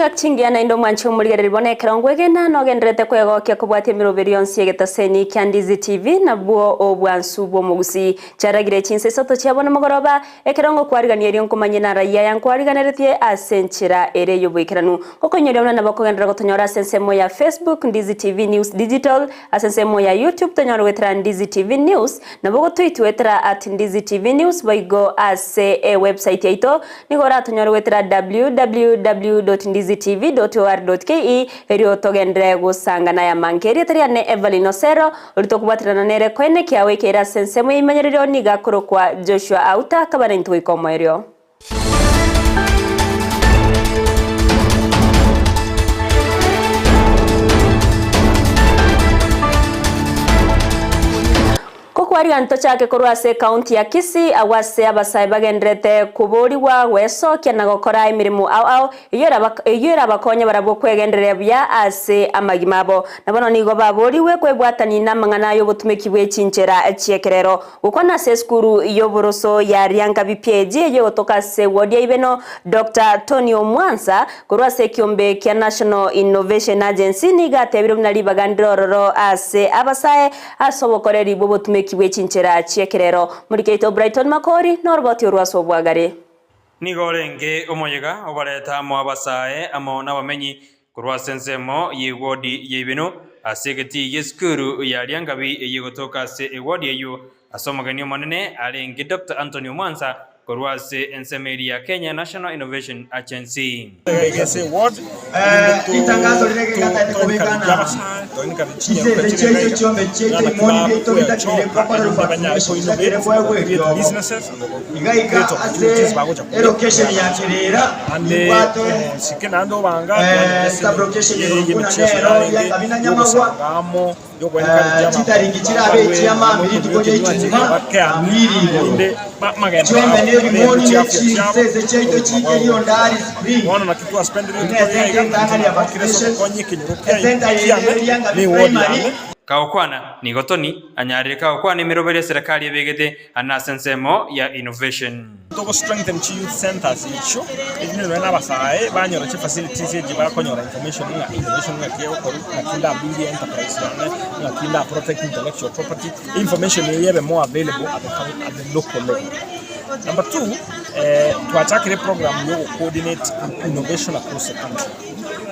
Chingaki chingiya naende omwanche omorigereria bono ekero ngwegena nogendererete kwegokia kobwatia emeroberi yonsi y'egetaseni kia Ndizi TV nabwo obwansu bw'omogusii. Chiaragire chinsa isato chia bono mogoroba, ekero ngokwarigania erio nkomanye narayia aya nkwariganeretie ase enchera ere y'oboikeranu. Ngokoinyoria buna nabo okogenderera gotonyora ase ensemo ya Facebook, Ndizi TV News Digital, ase ensemo ya YouTube tonyore goetera Ndizi TV News, nabo ogotoitwetera at Ndizi TV News boigo ase ewebsite yaito Nigo oratonyore goetera www.ndizitv.or.ke erio togenderere gosangana ayamange. Erieta riane Evelyn Osero, oria tokobwaterana nere koene kiao ekeire ase ensemo y'eimenyererio nigo akorokwa Joshua Auta, akaba naintwe goika omoerio. Kokwariga ntochake korwa ase ekaunti ya Kisii agwo ase abasae bagendererete koborigwa gwesokia na gokora emeremo ao ao eyio erabakonye barabwo kwegendereria buya ase amagima abo. Na bono nigo baborigwe kwebwatania namang'ana y'obotumeki bwe chinchera chi'ekerero. Gokwana ase esukuru y'oboroso ya Riangabi PAG eyio egotoka ase ward ya Ibeno, Doctor Tony Omwansa Korwa ase ekiombe kia National Innovation Agency nigo atebire buna ribaga ndire ororo ase abasae ase obokoreri bw'obotumeki bwe chinchera chi'ekerero. Morikeito Brighton Makori noroboti orwo ase obwagare. Nigo orenge omoyega obareta amo abasae amo nabamenyi korwa ase ensemo y'ewodi ya Ibeno ase egetii gi'esukuru ya Riangabi eyio egotoka ase ewodi eyio Ase omogeni omonene arenge Doctor Anthony Omwansa korwa ase ensemo eria ya Kenya National Innovation Agency. Ritangazo riria rigatete kobekana chisese chiaito chiombe chiaito imoni biaito bitakeire gokorerwa vaccination chitakere koegwa eriogo. Iga iga ase elocation ya Kerera nimbwate sub-location igoro buna nero ya Kabina Nyamagwa. Chitariki chirabe echi'amaambia rituko ria Ichuma na mbiri igoro. Chiombe na ebimoni ne chisese chiaito chiike Riondari Spring, buna esenta entang'ani ya vaccinations, esenta yende eria Ngabi Primary. Kagokwana, nigo Tony anyarire kagokwana emeroberi eserekari ebegete ane ase ensemo ya innovation. Togo strengthen chi youth centers echio erinde nonya na abasae banyora chi facilities echi bakonyora information ng'a innovation ng'aki egokorwa, ng'aki nda build enterprise yane, ng'aki nda protect intellectual property, information eye ebe more available at the coun at the local level. Number two, twachakire eprogram ya ogo coordinate innovation across the country.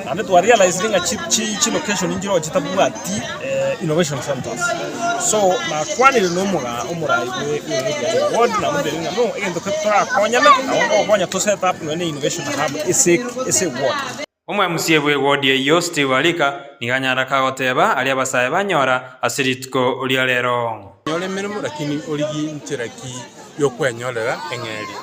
Naende twa realizire ng'a chi chi chilocation nchiroo chitabwati innovation centers. So nakwanire na omoga omorai bwe bwe area ya ward namotebirie ng'a no egento ke torakonyane nabo ngogokonya to set up nonya na innovation hub ase ase eward. Omoemusie bw'ewodi eyio Steve Alika nigo anyara kagoteba aria abasae banyora ase rituko ria rero. Nyora emeremo lakini origie nchera ki yokwenyorera eng'eria.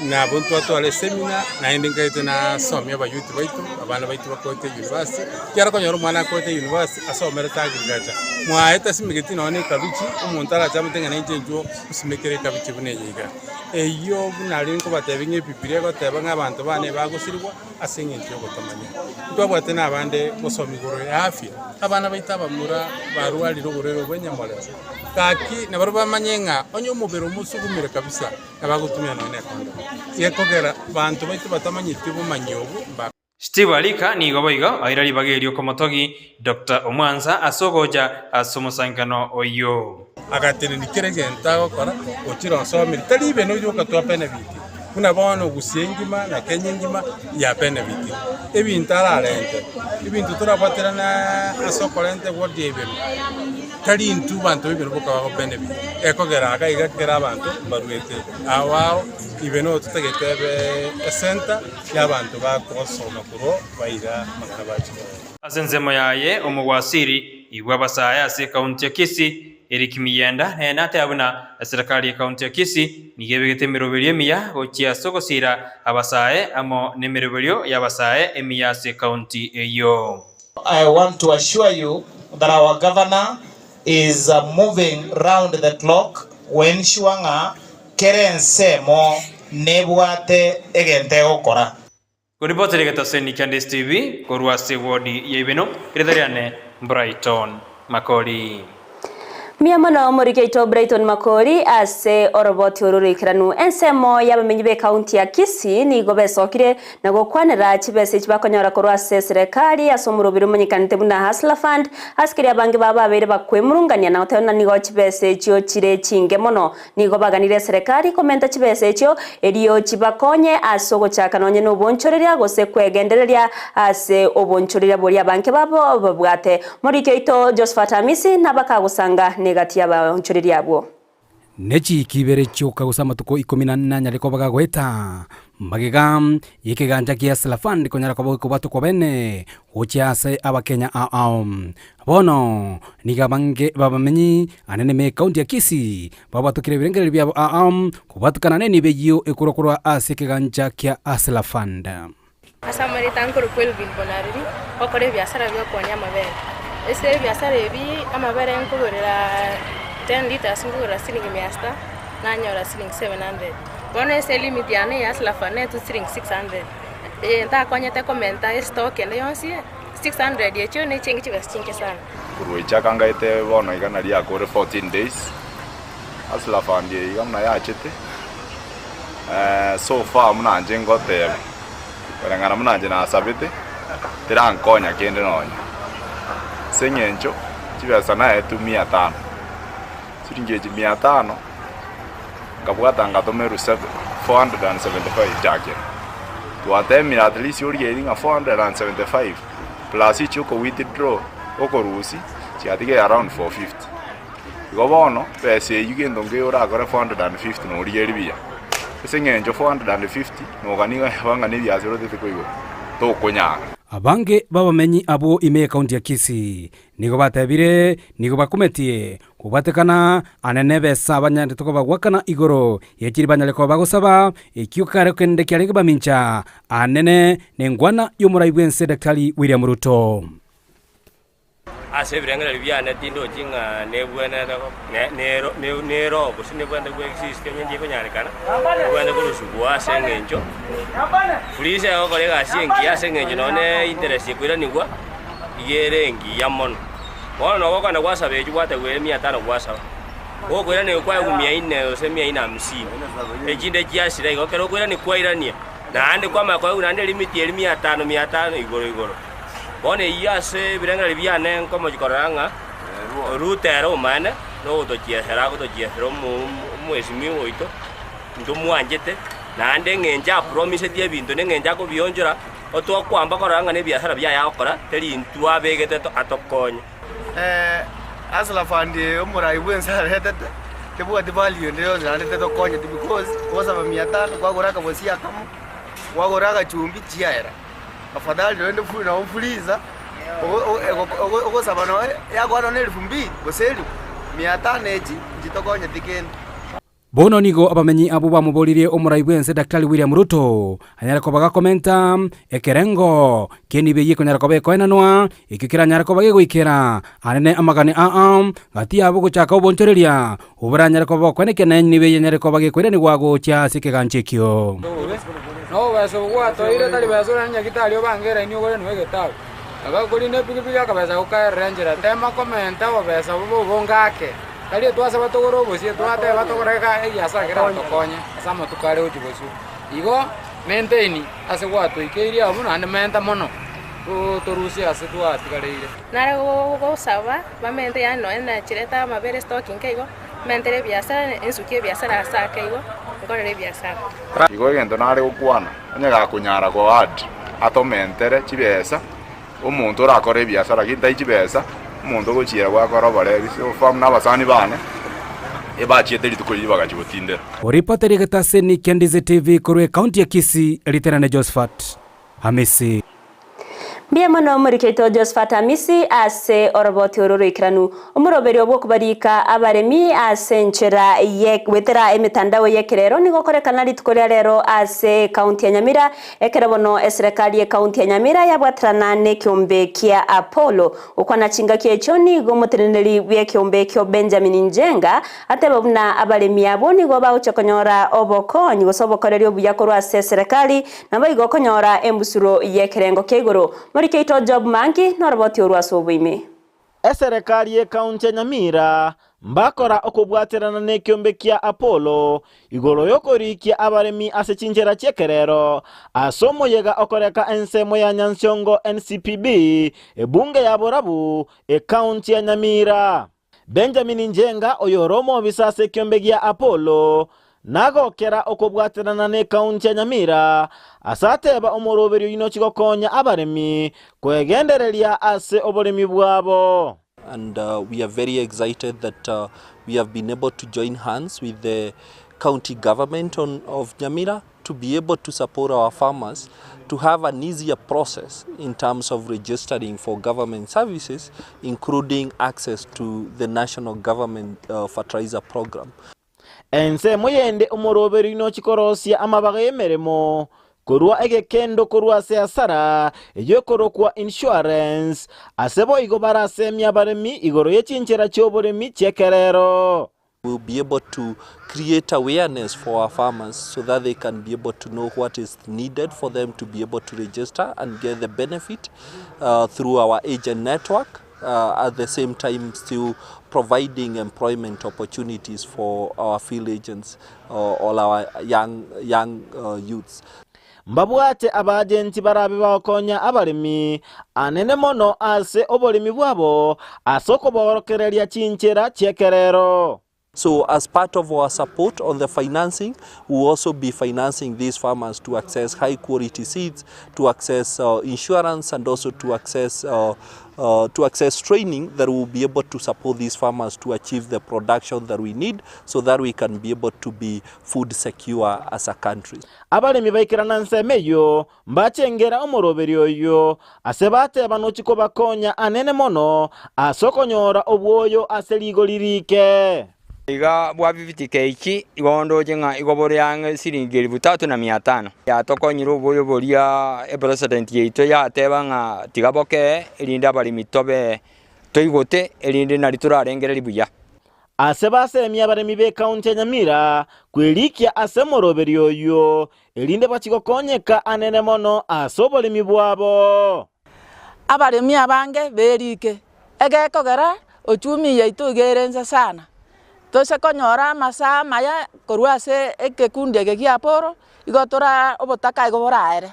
Nabo ntwatwara esemina, naende nkaete nasomia abayouth baito, abana baito bakoete university, ekiagera okonyora omwana akoete university asomerete agriculture, mwaye tasimegeti nonye na ekabichi, omonto arache amote ng'a nainche inchuo osimekere ekabichi buna eye iga. Eyio buna aria nkobatebia ng'a ebibiria egoteba ng'a abanto bane bagosirigwa ase eng'encho ya ogotamanya. Ntwabwate na abande gosoma igoro ya afya, abana baito abamura barwarire oborwaire obwo enyamorero, gaki nabarabwo bamanye ng'a onye omobere omosugumire kabisa, Abagotumia nonya nekonda gekogera banto baito batamanyeti obomanyi obo mba. Steve Alika nigo boigo aira ribaga erio komotogi Doctor Omwansa ase ogocha ase omosankano oyio. Agatenenia kera egento agokora, gochira osomire, tari ibe noyo ogatwa benefit, buna bono Gusii engima na Kenya engima ya benefit. Ebinto ararente, ebinto torabwaterane ase okorenta eward ya ibere. Tari intwe abanto b'ebinyoro boka bagobenefit, ekogera iga iga kera abanto mbaruete ao ao, ibe nigo totagete ebe esenta y'abanto bagosoma korwa baira amang'ana bachia korora. Ase ensemo yaye omogwasiri igwe abasae ase ekaunti ya Kisii, Eric Miyenda, nere nateba buna eserekari y'ekaunti ya Kisii nigo ebegete emeroberio emiya gochia ase ogosira abasae amo nemeroberio y'abasae emiya ase ekaunti eyio. I want to assure you that our governor is moving round the clock goensure ng'a kera ensemo nebwate egento egokora. Koripotera egetaseni kia Ndisi TV korwa ase ewodi ya Ibeno, erieta riane Brighton Makori. Mbuya mono omoriki oito Brighton Makori ase oroboti oro roikeranu. Ensemo y'abamenyi b'ecounty ya Kisii nigo besokire na gokwanera chibesa echi bakonyora korwa ase eserekari ase omoroberi omonyekanete buna Hustler Fund ase keria abange babo babeire bakwemurungania na goteba buna nigo chibesa echio chire chinke mono. Nigo baganire eserekari komenta chibesa echio erio chibakonye ase ogochaka nonye nobonchoreria gose kwegendereria ase obonchoreria boria abange babo babwate. Moriki oito Josephat Amisi nabakagosanga negati y'abaonchoreria abwo. Ne chiiki ibere chioka gose amatuko ikomi na ane nanyare koba gagoeta magega y'ekegancha gia Hustler Fund konyara koba gekobwatwa kwabene gochia ase abakenya ao ao. Bono nigo abange b'abamenyi anene me ekaunti ya Kisii babwatokire ebirengererio biabo ao kobwatekana nenibo eyio ekorwa korwa ase ekegancha kia Hustler Fund. Ase amarieta nkorokwa Elvin Bonareri, ngokora ebiasara bia okoonia amabere. Ase ebiasara ebi, amabere nkogorera ten litres nkogorera siringi mia sita, nanyora siringi 700. Bono ase elimit yane ya Hustler Fund netwe siringi 600. Eye ntakonyete komenta estock ende yonsi, 600 echio ne chingi chibesa chinke sana. Korwa echaka ngaete bono iga nari akore 14 days, Hustler Fund eye iga buna yachete, so far buna inche ngoteba, koreng'ana buna inche nasabete, terankonya kende nonya. Ase eng'encho, chibesa naetwe mia tano, chiringi echi mia tano, nkabwata ngatomerwa 475 chakera. Twatemire at least origereria ng'a 475 plus echi oko withdraw okorusia, chiatigaire around 450. Igo bono, besa eyio gento nkeiyo orakore 450 norigererie buya. Ase eng'encho 450 nogania koyeba ng'a nebiasara otete koigora, tokonyara. Abange b'abamenyi abwo ime y'ekaunti ya Kisii nigo batebire nigo bakumetie kobwatekana ane nebesa banyarete koba goakana igoro ye chiri banyare koba bagosaba, ekio kare kende kiarenge bamincha anene nengwana y'omorai bw'ense Daktari William Ruto. Ase ebirengererio biane tindochi ng'a nebwenerete nero gose nebwenerete goexist onye tikonyarekana, ebwenerete korosugwa ase eng'encho Fuliza egokora egasi engiya ase eng'encho nonye na interest ekoiranigwa iga ere engiya mono. Bono nabo okogenda gwasaba echio gwategwa mia tano gwasaba, gokoiranerwa kwaegwa mia inne gose mia inne hamsini, echinde chiasira igo, ekero okoirania kwairania, naende kwamanya koegwa naende limit eria mia tano mia tano igoro igoro. Bono eyio ase ebirengererio biane nkomochia korora ng'a Ruto ere omane nogotochiesera agotochiesera omwesimigwa oito, ntomwanchete, naende eng'encho apromiseti ebinto na eng'encho akobionchora, otwokwamba korora ng'a nebiasara biaye agokora, teri intwe abegete atokonye. Hustler Fund eye omorai bwense aretete, tebwati value ende yonsi naende tetokonyeti because ogosaba mia tano kwagora akabosi akamo, kwagora agachumbi chiaera. Afadhali rende nabo fuliza ogosaba noe yakwana na elfu mbili gose elifu mia tano echi nchitokonyeti kende. Bono nigo abamenyi abwo bamoboririe omorai bw'ense Daktari William Ruto anyare koba gakomenta ekerengo ki'enibo eyio ekonyara koba ekoenanwa, ekio keranyare koba gegoikera anene amagani aa gati yabo gochaka obonchoreria oboranyare koba bokoenekia na enibo eyio enyare koba gekoiranigwa gochia ase ekegancha ekio. Nobobesa obwo gwatoire tari besa ore nyagitari obange eraini ogore noe egetabu. Abakorina epigipigi akabesa gokaerera enchera. Tema komenta obobesa obo obonge ake. Tari etwasaba togore obosie, twateba togore egiasara keratokonye ase amatuko are gochia bosio. Igo maintain ase gwatoikeirie abwo naende menta mono torusie ase twatigareire. Nare gosaba bamente yaani nonya nachirete amabere estock nke igo, mentere ebiasara, ensukie ebiasara ase ake igo, nkorere ebiasara. Igo egento nare gokwana, onye gakonyara go add atomentere chibesa, omonto orakore ebiasara lakini tai chibesa, omonto ogochiera gwakora oborebi, so far buna abasani bane, ebachiete rituko riria bagachia gotindera. Oripoti rigete ase Nick Ndizi TV korwa ekaunti ya Kisii, Riterane Josephat Hamisi. Mbuya mono omoriki oito Josephat Amisi ase oroboti oro roikeranu. Omoroberio bw'okobarika abaremi ase enchera ye goetera emetandao y'ekerero nigo okorekana rituko ria rero ase ekaunti ya Nyamira ekero bono eserekari y'ekaunti ya Nyamira yabwaterana nekeombe kia Apollo. Gokwana chingaki echio nigo omoteneneri bw'ekeombe ekio Benjamin Njenga Atebe buna abaremi abwo nigo bagochia konyora obokonyi gose obokoreri obuya korwa ase eserekari, naboigo okonyora embusuro y'ekerengo kia igoro. Morike oito Job Mangi noroboti orwo ase oboime. Eserekari y'Ekaunti ya Nyamira mbakora okobwaterana nekiombe kia Apollo igoro y'okorikia abaremi ase chinchera chi'ekerero ase omoyega okoreka ensemo ya Nyansiongo NCPB ebunge ya Borabu Ekaunti ya Nyamira. Benjamin Njenga oyore omobisa ase ekiombe gia Apollo nagokera okobwaterana n'Ekaunti ya Nyamira ase ateba omoroberio oino chigokonya abaremi kwegendereria ase oboremi bwabo. And we are very excited that we have been able to join hands with the county government on, of Nyamira to be able to support our farmers to have an easier process in terms of registering for government services, including access to the national government fertilizer program. Ensemo yende omoroberio inochi korosia amabaga y'emeremo korwa egekendo korwa ase asara eyio ekorokwa insurance, ase boigo barasemie abaremi igoro ye chinchera chi'oboremi chi'ekerero. We'll be able to create awareness for our farmers so that they can be able to know what is needed for them to be able to register and get the benefit through our agent network. At the same time still providing employment opportunities for our field agents or our young, young youths. Mbabwate abaajenti barabe bagokonya abaremi anene mono ase oboremi bwabo ase okoborokereria chinchera chi'ekerero. So as part of our support on the financing, we will also be financing these farmers to access high quality seeds, to access insurance, and also to access training that will be able to support these farmers to achieve the production that we need so that we can be able to be food secure as a country. Abaremi baikerana nsemo eyio, mbachengera omoroberio oyio, ase bateba nochi kobakonya anene mono ase okonyora obwoyo ase rigori rike. Iga bwa 50 kg igo ndoche ng'a igo bore ang'e siringi elifu tatu na mia tano. Yatokonyire oboyo boria epresident yaito yateba ng'a tiga bokee erinde abaremi tobe toigote erinde nari torarengereri buya. Ase basemia abaremi b'ekaunti ya Nyamira kwerikia ase omoroberio oyio erinde bachie gokonyeka anene mono ase oboremi bwabo. Abaremi abange berike, egekogera ochumi yaito iga ere inse sana. Tose konyora amasaa amaya korwa ase ekekundi eke gia Apollo, igo tora obotaka igo boraere.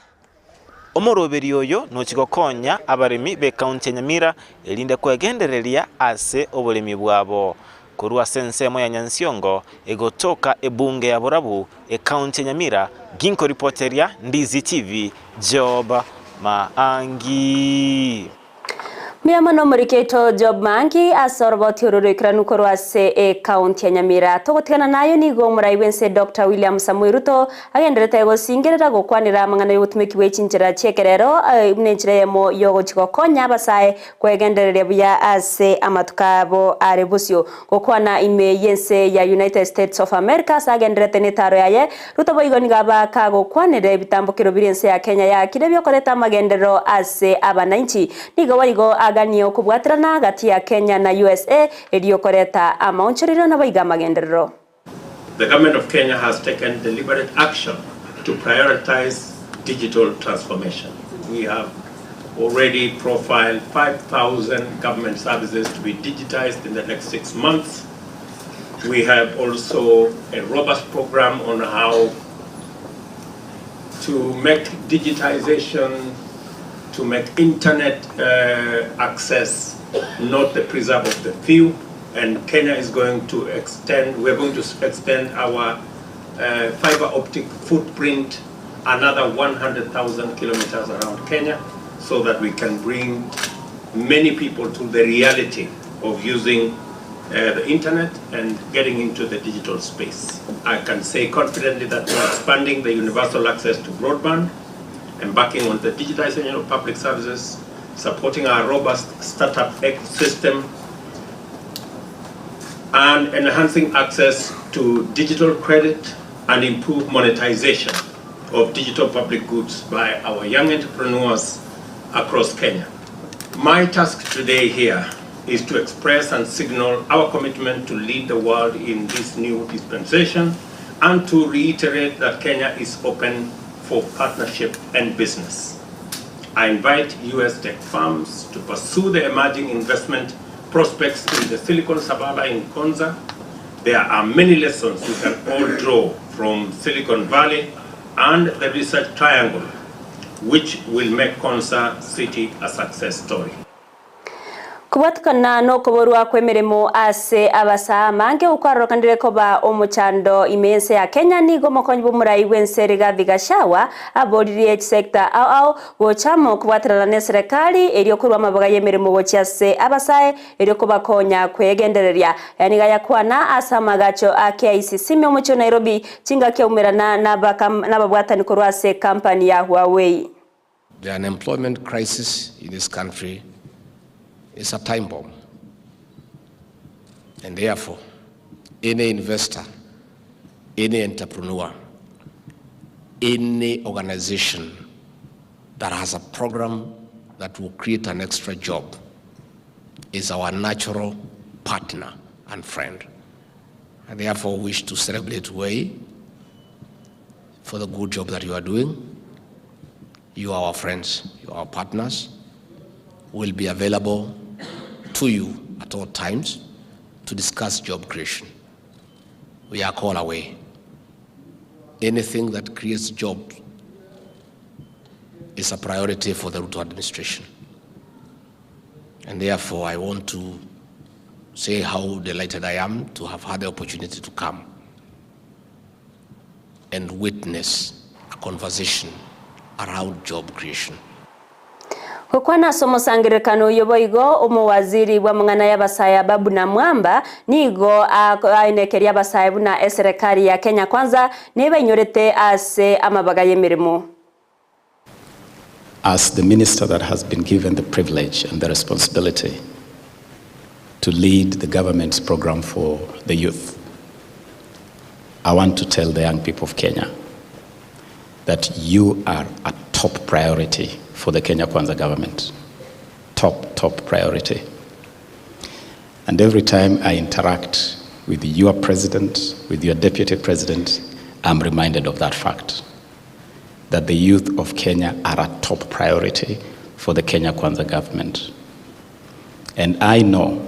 Omoroberio oyo nochie gokonya abaremi b'ekaunti ya Nyamira erinde kwegendereria ase oboremi bwabo. Korwa ase ensemo ya Nyansiongo egotoka ebunge ya Borabu, ekaunti ya Nyamira, ginkoripoteria Ndizi TV, Job Maangi. Mbuya mono omoriki oito Job Maangi ase oroboti oro roikeranu korwa ase ekaunti ya Nyamira. Togotigana nayo nigo omorai bw'ense Doctor William Samoei Ruto agenderete gosingerera gokwanera amang'ana y'obotumeki bwe chinchera chi'ekerero buna enchera eyemo y'ogochia gokonya abasae kwegendereria buya ase amatuko abo are bosio. Gokwana ime y'ense ya United States of America ase agenderete netaro yaye, Ruto boigo nigo aba kagokwanera ebitambokero biria ense ya Kenya yaakire biokoreta amagenderero ase abanainchi. Nigo boigo aganie okobwaterana gati ya Kenya na usa erio koreta amaonchorerio naboigo amagenderero. The government of Kenya has taken deliberate action to prioritize digital transformation. We have already profiled 5,000 government services to be digitized in the next 6 months. We have also a robust program on how to make digitization, to make internet access not the preserve of the few. And Kenya is going to extend, we're going to extend our fiber optic footprint another 100,000 kilometers around Kenya so that we can bring many people to the reality of using the internet and getting into the digital space. I can say confidently that we're expanding the universal access to broadband, embarking on the digitization of public services, supporting our robust startup ecosystem, and enhancing access to digital credit and improve monetization of digital public goods by our young entrepreneurs across Kenya. My task today here is to express and signal our commitment to lead the world in this new dispensation and to reiterate that Kenya is open for partnership and business. I invite US tech firms to pursue the emerging investment prospects in the Silicon Suburb in Konza. There are many lessons we can all draw from Silicon Valley and the Research Triangle, which will make Konza City a success story. Kobwatikana nokoborwa kw'emeremo ase abasaa amange okwarorokanire koba omochando ime y'ense ya Kenya, nigo omokonyi bw'omorai bw'ense Rigathi Gachagua aboririe chisector ao ao gocha amo kobwaterana n'eserekari erio korwa amaboga y'emeremo gochia ase abasae erio kobakonya kwegendereria. Aya nigo ayakwana ase amagacho a KICC ime omochie o Nairobi chingaki aumerana nababwatani korwa ase ekampani ya Huawei. The unemployment crisis in this country is a time bomb. And therefore, any investor, any entrepreneur, any organization that has a program that will create an extra job is our natural partner and friend. I therefore wish to celebrate Way for the good job that you are doing. You are our friends, you are our partners. We'll be available to you at all times to discuss job creation. We are call away. Anything that creates jobs is a priority for the Ruto administration. And therefore, I want to say how delighted I am to have had the opportunity to come and witness a conversation around job creation. Gokwana ase omosangererekano oyio boigo, omowaziri bw'amang'ana y'abasae Ababu Namwamba nigo aenekeria abasae buna eserekari ya Kenya Kwanza nebainyorete ase amabaga y'emeremo. As the minister that has been given the privilege and the responsibility to lead the government's program for the youth, I want to tell the young people of Kenya that you are a top priority for the Kenya Kwanza government. Top, top priority. And every time I interact with your president, with your deputy president, I'm reminded of that fact, that the youth of Kenya are a top priority for the Kenya Kwanza government. And I know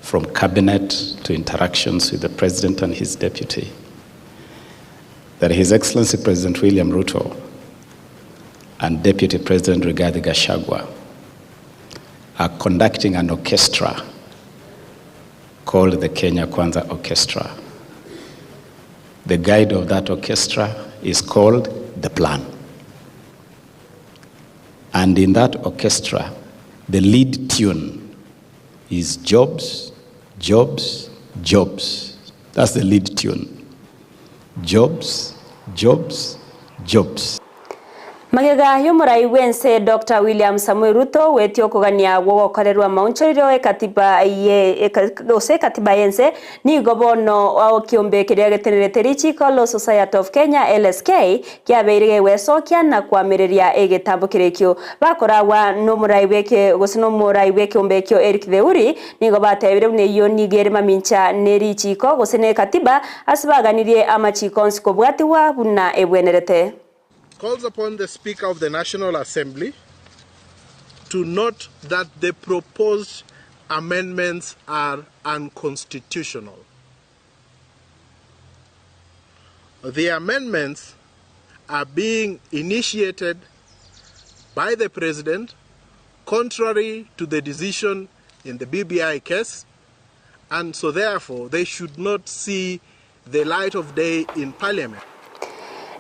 from cabinet to interactions with the president and his deputy that His Excellency President William Ruto and Deputy President Rigathi Gachagua are conducting an orchestra called the Kenya Kwanza Orchestra. The guide of that orchestra is called The Plan. And in that orchestra, the lead tune is jobs, jobs, jobs. That's the lead tune. Jobs, jobs, jobs. Magega y'omorai bw'ense Dr. William Samoei Ruto wetie okogania gwogokorerwa amaonchorero ekatiba ye gose ekatiba y'ense nigo bono ekiombe keria getenerete richiko Law Society of Kenya LSK kiabeire gegwesokia na kwamireria egetambo kerekio bakoragwa n'omorai bweke gose n'omorai bw'ekiombe ekio Eric Theuri nigo batebire buna eyio nigo ere mamincha ne richiko gose na ekatiba ase baganirie amachiko onsi kobwatiwa buna ebwenerete. Calls upon the Speaker of the National Assembly to note that the proposed amendments are unconstitutional. The amendments are being initiated by the President contrary to the decision in the BBI case, and so therefore they should not see the light of day in Parliament.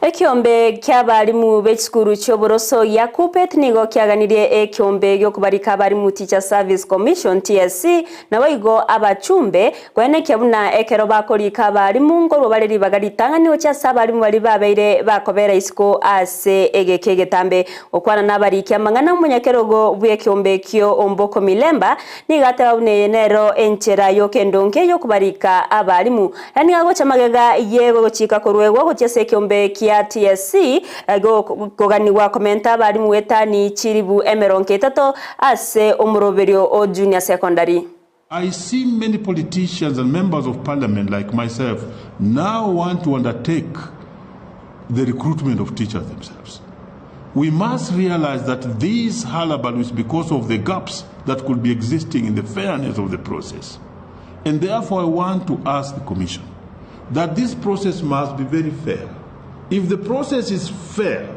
Ekiombe ki'abarimu b'echisukuru chi'oboroso ya Kuppet nigo kiaganirie ekiombe giokobarika abarimu Teacher Service Commission TSC nabo igo abachumbe koenekia buna ekero bakorika abarimu nkorwa bare ribaga ritang'ani gochia ase abarimu baria babeire bakobera isiko ase egeke egetambe gokwana na abariki amang'ana omonyakerogo bw'ekiombe ekio Omboko Milemba nigo ateba buna eye nero enchera yokendonke yokobarika abarimu yaani agocha magega yegochika korwegwa gochia ase ekiombe kia TSC koganiwa komenta abarimu wetani chiribu emerongo etato ase omoroberio o junior secondary. I see many politicians and members of parliament like myself now want to undertake the recruitment of teachers themselves. We must realize that this hullabaloo is because of the gaps that could be existing in the fairness of the process. And therefore, I want to ask the Commission that this process must be very fair. If the process is fair,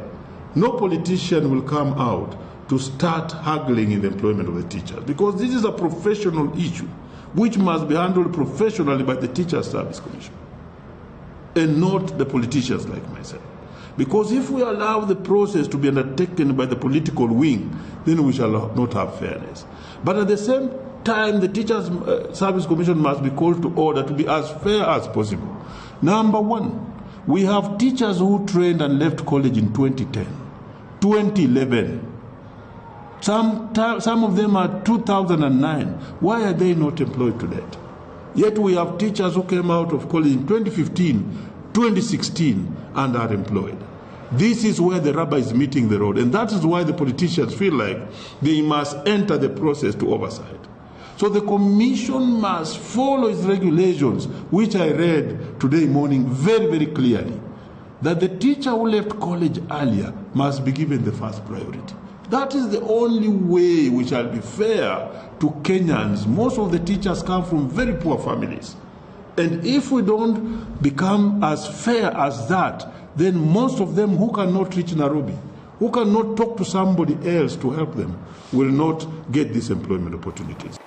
no politician will come out to start haggling in the employment of the teachers because this is a professional issue which must be handled professionally by the Teachers Service Commission and not the politicians like myself. Because if we allow the process to be undertaken by the political wing, then we shall not have fairness. But at the same time, the Teachers uh, Service Commission must be called to order to be as fair as possible. Number one, we have teachers who trained and left college in 2010, 2011. Some, some of them are 2009. Why are they not employed to date? Yet we have teachers who came out of college in 2015, 2016, and are employed. This is where the rubber is meeting the road, and that is why the politicians feel like they must enter the process to oversight. So the commission must follow its regulations, which I read today morning very, very clearly, that the teacher who left college earlier must be given the first priority. That is the only way we shall be fair to Kenyans. Most of the teachers come from very poor families. And if we don't become as fair as that, then most of them who cannot reach Nairobi, who cannot talk to somebody else to help them, will not get these employment opportunities.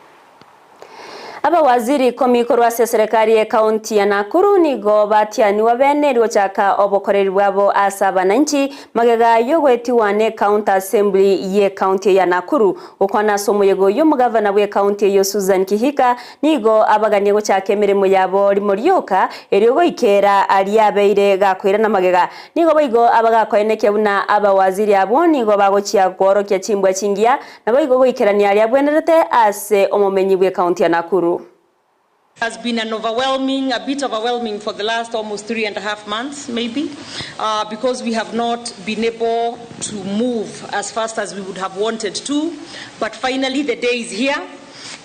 Abawaziri ikomi korwa ase eserekari y'ekaunti ya Nakuru nigo batianiwa bene gochaka obokoreri bwabo ase abananchi magega yogoetiwa ne county assembly ye county ya Nakuru gokwana ase omoyego oyo omogavana bwe county eyo Susan Kihika nigo abaganie gochaka emeremo yabo rimo rioka erio goikera aria abeire gakoirana magega nigo boigo abagakoenekia buna abawaziri abwo nigo bagochia kworokia chimbwa chingiya nabo igo goikerania aria abwenerete ase omomenyi bwe county ya Nakuru. Has been an overwhelming, a bit overwhelming for the last almost 3.5 months, maybe, because we have not been able to move as fast as we would have wanted to. But finally, the day is here,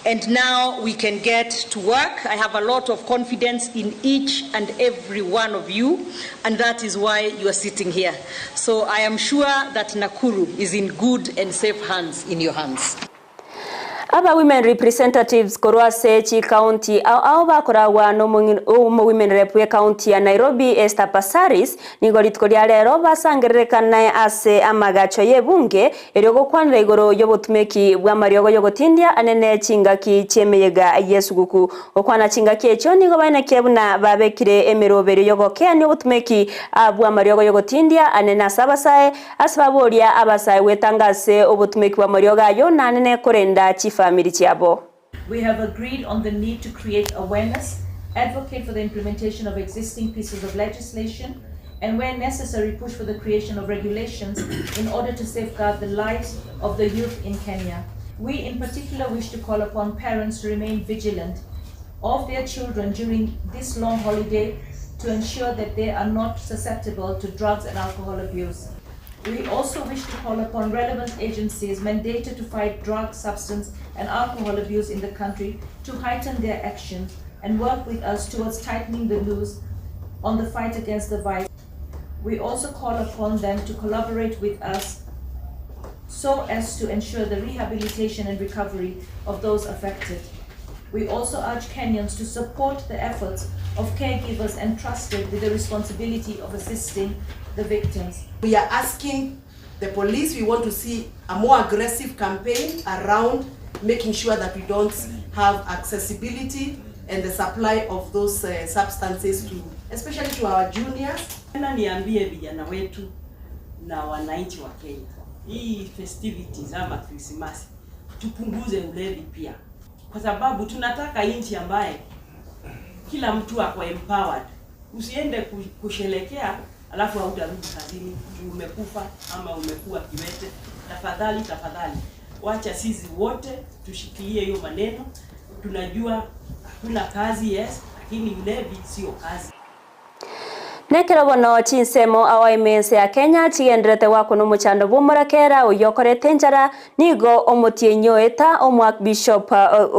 and now we can get to work. I have a lot of confidence in each and every one of you, and that is why you are sitting here. So I am sure that Nakuru is in good and safe hands, in your hands. Aba women representatives korwa ase chikaunti ao ao bakoragwa no women rep we county ya Nairobi Esther Passaris nigo rituko ria rero basangererekana ase amagacho y'ebunge erio gokwanera igoro y'obotumeki bwa mariogo yogotindia anene chingaki chiemeyega yesuguku gokwana chingaki echo nigo baenekia buna babekire emeroberi yogokeania obotumeki bwa mariogo yogotindia anene ase abasae ase baboria abasae gwetanga ase obotumeki bwa mariogo ayo na anene korenda chifamily chiabo. We have agreed on the need to create awareness, advocate for the implementation of existing pieces of legislation, and where necessary, push for the creation of regulations in order to safeguard the lives of the youth in Kenya. We in particular wish to call upon parents to remain vigilant of their children during this long holiday to ensure that they are not susceptible to drugs and alcohol abuse. We also wish to call upon relevant agencies mandated to fight drug, substance, and alcohol abuse in the country to heighten their actions and work with us towards tightening the noose on the fight against the vice. We also call upon them to collaborate with us so as to ensure the rehabilitation and recovery of those affected. We also urge Kenyans to support the efforts of caregivers entrusted with the responsibility of assisting the victims. We are asking the police, we want to see a more aggressive campaign around making sure that we don't have accessibility and the supply of those substances to, especially to our juniors. Tena niambie vijana wetu na wananchi wa Kenya, hii festivities ama Krismasi tupunguze ulevi pia, kwa sababu tunataka nchi ambaye kila mtu ako empowered. Usiende kushelekea alafu hautarudi kazini juu umekufa ama umekuwa kiwete. Tafadhali, tafadhali, wacha sisi wote tushikilie hiyo maneno. Tunajua hakuna kazi, yes, lakini ulevi sio kazi. Nekero bono chinsemo ao emense ya Kenya chigenderete gwakuna omochando bw'omorakera oyio okorete enchara nigo omotienyi oeta omoarchbishop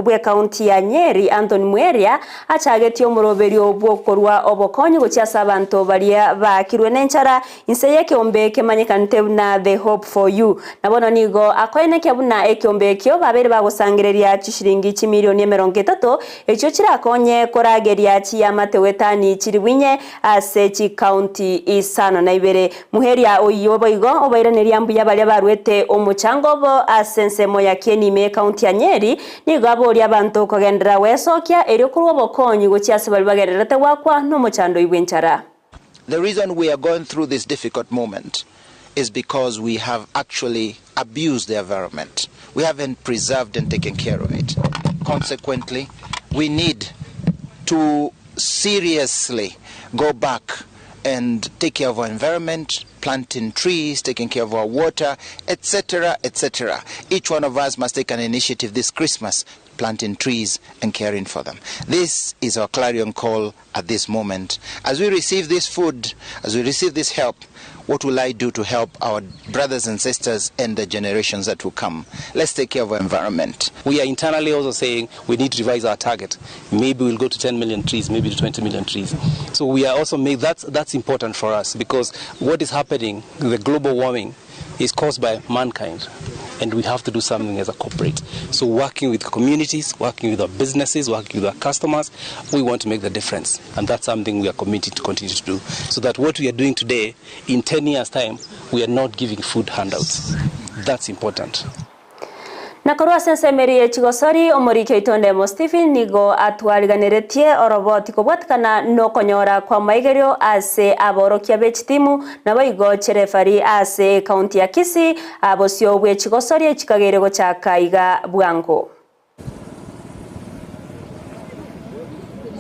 bw'ekaunti ya Nyeri Anthony Muheria achagetie omoroberio bw'okorwa obokonyi gochia ase abanto baria baakirwe nenchara inse y'ekeombe kemanyekanete buna The Hope for You. Na bono nigo akoenekia buna ekeombe ekio babeire bagosangereria chishilingi chimilioni 30 echio chirakonye korageria chiamate goetani chilifu inye ase chikaunti 52. Muheria oyio boigo obairaneria mbuya baria barwete omochango obo ase ensemo ya Kieni ime ekaunti ya Nyeri nigo aboria abanto kogenderera gwesokia erio korwa obokonyi gochia ase baria bagendererete goakwa nomochando oyio bw'enchara. The reason we are going through this difficult moment is because we have actually abused the environment. We haven't preserved and taken care of it. Consequently, we need to seriously go back and take care of our environment, planting trees, taking care of our water, etc., etc. Each one of us must take an initiative this Christmas, planting trees and caring for them. This is our clarion call at this moment. As we receive this food, as we receive this help, what will I do to help our brothers and sisters and the generations that will come? Let's take care of our environment. We are internally also saying we need to revise our target. Maybe we'll go to 10 million trees, maybe to 20 million trees. So we are also make that's important for us, because what is happening, the global warming, is caused by mankind, and we have to do something as a corporate. So working with communities, working with our businesses, working with our customers, we want to make the difference, and that's something we are committed to continue to do, so that what we are doing today, in 10 years' time, we are not giving food handouts. That's important. Nakorwa ase ensemeri ye chigosori omoriki oito Ndemo Stephen nigo atwariganeretie oroboti kobwatikana nokonyora kwa maigerio ase aborokia b'echitimu nabo igo cherefari ase ekaunti ya Kisii abosio bwe chigosori echikagere gochaka iga bwango.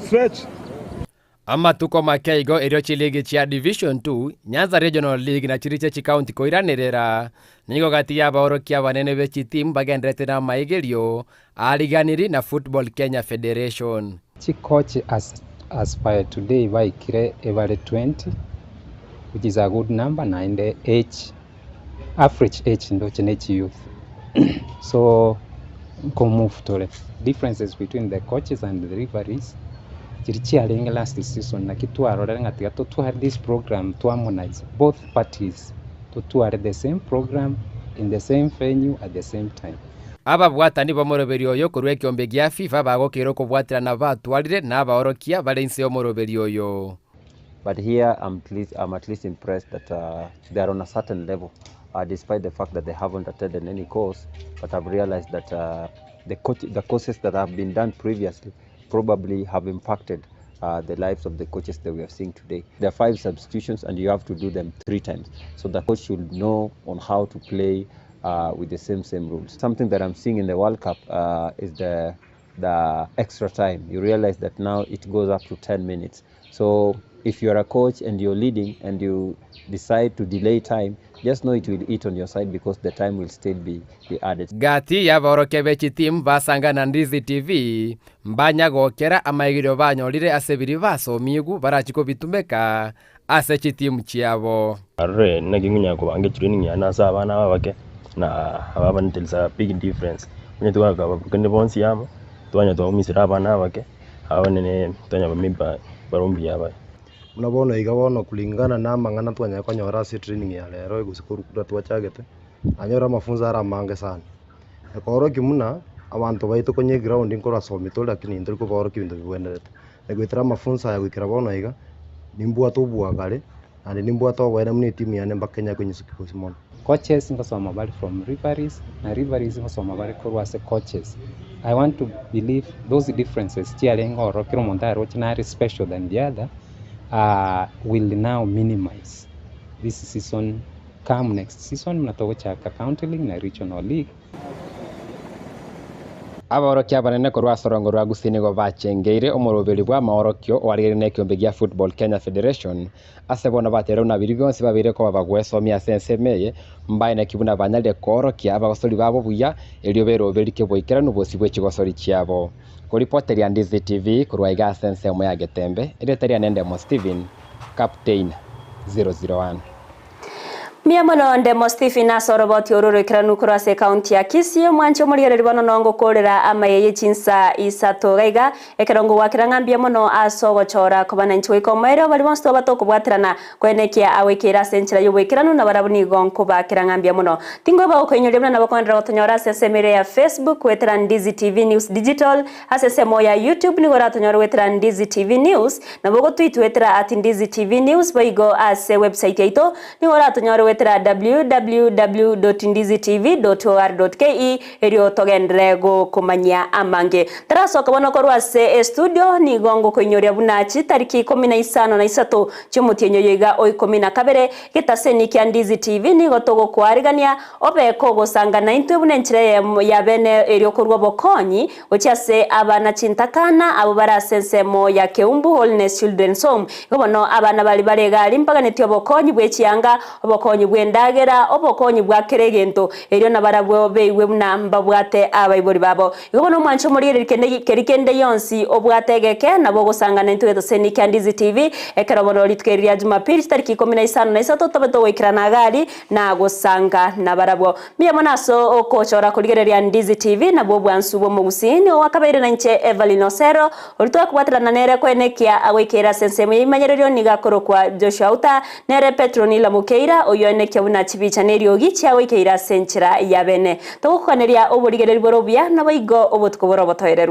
Stretch. Amatuko make igo erio chiligi chia Division 2, Nyanza Regional League na chiriche chikaunti koiranerera nigo gati y'abaorokia abanene b'echitimu bagenderete na amaigerio ariganiri na Football Kenya Federation. Chicoach as per today baikire ebare 20, which is a good number, naende age, average age ndoche ne youth, so nkomove tore. Differences between the coaches and the referees chiri chiarenge last season, naki twarorere ng'a tiga totware this program to harmonize both parties, totware the same program in the same venue at the same time. Ababwatani b'omoroberi oyo korwa ekiombe gia FIFA bagokera okobwaterana batwarire na abaorokia bare inse y'omoroberi oyo. But here I'm at least impressed that they are on a certain level, despite the fact that they haven't attended any course. But I've realized that the courses that have been done previously probably have impacted the lives of the coaches that we are seeing today. There are 5 substitutions and you have to do them 3 times. So the coach should know on how to play with the same rules. Something that I'm seeing in the World Cup is the extra time. You realize that now it goes up to 10 minutes. So if you're a coach and you're leading and you decide to delay time, just know it will eat on your side because the time will still be added. Gati y'abaorokia b'echitimu basanga na Ndizi TV mbanyagokera amaigirio banyorire ase biri basomigu barachiko bitumeka ase chitimu chiabo. Arore naki ng'unya kobanga training ya nasa abana babake na ababa big difference. Onye twakaba bonsi yamo twanya twaumisira abana abake abanene twanya bamiba barombi yabaye. Muna iga bono kulingana na amang'ana twanya konyora ase training ya lero egose korukura twachagete anyora mafunzo ara mange sana ekoroki muna abantu baitu konye ground nkorasomete tore lakini nturi koboroki bintu bibwenerete egwetera mafunzo aya gwikira bono iga nimbwate obwagare naende nimbwate obwene muna etimu yane mbakenya konyisuki bosi mono. Coaches ngosoma bari from referees na referees ngosoma bari korwa ase coaches. I want to believe those differences chiarenge oro kero omonto aroche nare special than the other will now minimize this season. Come next season muna togochaka county league na regional league. Abaorokia abanene korwa ase orongo rwa Gusii nigo bachengeire omoroberi bwa amaorokio oarigereire na ekiombe gia Football Kenya Federation ase bono batereu na biri bionsi babere koba bagwesomia ase ensemo eye mbae naki buna banyarire koorokia abagosori babo buya erio beroberi boikeranu bosi bwe chigosori chiabo. Koripoteria Ndizi TV korwa iga ase ensemo ya Getembe ereta ria Nendemo Stephen Captain 001. Mbuya mono Ndemo Stephen ase oroboti oro oroikeranu korwa ase ekaunti ya Kisii. Omwanche omorigereria bono nongokorera amaye ye chinsa isato iga iga ekero ngogwakera ng'a mbuya mono ase ogochora koba nainche goika omoerio baria bonsi toba tokobwaterana koenekia agoikeire ase enchera y'oboikeranu na barabwo nigo nkobakera ng'a mbuya mono. Tinkoeba gokoinyoria buna nabo koenderera gotonyora ase ensemo ere ya Facebook goetera Ndizi TV News Digital Ase ensemo ya YouTube nigo oratonyore goetera Ndizi TV News, nabo ogotweet goetera at Ndizi TV News boigo ase website yaito nigo oratonyore goetera www.ndizitv.or.ke erio togenderere gokomanyia amange. Tarasoka bono korwa ase estudio nigo ngokoinyoria buna chitariki ikomi na isano na isato chiomotienyi oyo iga o ikomi na kabere getaseni kia Ndizi TV nigo togokoarigania obe kogosanga naintwe buna enchera eyemo ya bene erio korwa obokonyi Gochia ase abana chintakana, abwo bare ase ensemo ya Keumbu Holiness Children's Home. Igo bono abana baria bare egari mbaganetie obokonyi bwe chianga, obokonyi bw'endagera, obokonyi bwa kera egento, erio nabarabwo beigwe buna mbabwate abaibori babo. Igo bono omwanche omorigereria kende keri kende gionsi obwate egeke, nabo ogosangana intwe getoseni kia Ndizi TV, ekero bono rituko eri ria Jumapili chitariki ikomi na isano na isato tobe togoikerana agari na gosanga nabarabwo. Mbuya mono ase okochora korigereria Ndizi TV nabwo obwansu bw'omogusii. Nigo gwakabeire nainche Evelyn Osero, oria twakobwaterana nere koenekia agoikeire ase ensemo y'ebimanyererio nigo akorokwa Joshua Outa, nere Petronila Mokeira, oyio oenekia buna chibicha na eriogi chiagoikeire ase enchera ya bene. Togokoganeria oborigereri bore obuya, naboigo obotuko bore obotoereru.